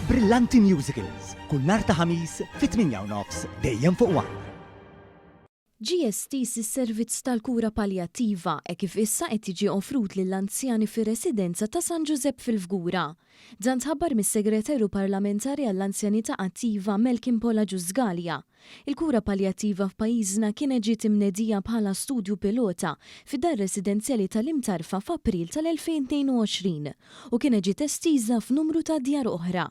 Brillanti Musicals, kull nhar ta' Ħamis fit-8 u nofs dejjem fuq One. Ġie estiż is-servizz tal-kura paljattiva hekk kif issa qed jiġi offrut lill-anzjani fir-residenza ta' San Ġużepp fil-Fgura. Dan tħabbar mis-Segretarju Parlamentari għall-Anzjanità Attiva Malcolm Paul Agius Galea. Il-kura paljattiva f'pajjiżna kienet ġiet imnedija bħala studju pilota fid-dar residenzjali tal-Imtarfa f'April tal-2022 u kienet ġiet estiża f'numru ta' djar oħra.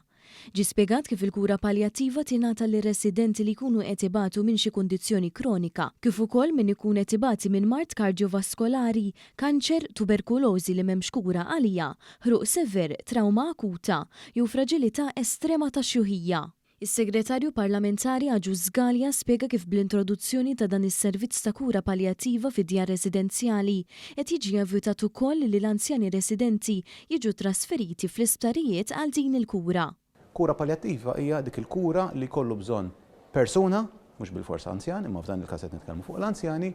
Ġie spjegat kif il-kura paljattiva tingħata lir-residenti li jkunu qed ibatu minn xi kundizzjoni kronika, kif ukoll min ikun qed ibati minn mard kardjovaskolari, kanċer, tuberkulożi li m'hemmx kura għaliha, ħruq sever, trawma akuta, jew fraġilità estrema tax-xjuħija. Is-Segretarju Parlamentari Agius Galea spjega kif bl-introduzzjoni ta' dan is-servizz ta' kura paljattiva fid-djar residenzjali qed jiġi evitat ukoll li l-anzjani residenti jiġu trasferiti fl-isptarijiet għal din il-kura. Kura paljattiva hija dik il-kura li jkollu bżonn persuna, mhux bilfors anzjan, imma f'dan il-każ qed nitkellmu fuq l-anzjani,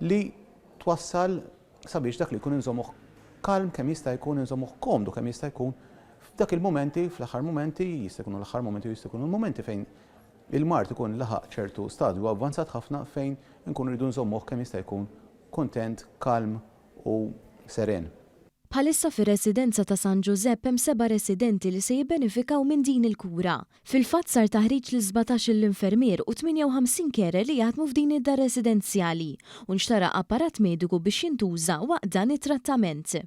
li twassal sabiex dak li jkun inżommuh kalm kemm jista' jkun, inżommuh komdu kemm jista' jkun f'dak il-mumenti, fl-aħħar mumenti, jista' jkunu l-aħħar mumenti u jista' jkunu l-mumenti fejn il-mard ikun laħaq ċertu stadju avvanzat ħafna fejn inkunu rridu nżommuh kemm jista' jkun kuntent, kalm u seren. Bħalissa fir-residenza ta' San Ġużepp hemm seba' residenti li se jibbenefikaw minn din il-kura. Fil-fatt sar taħriġ lil 17-il infermier u 58 carer li jaħdmu f'din id-dar residenzjali u nxtara apparat mediku biex jintuża waqt dan it-trattament.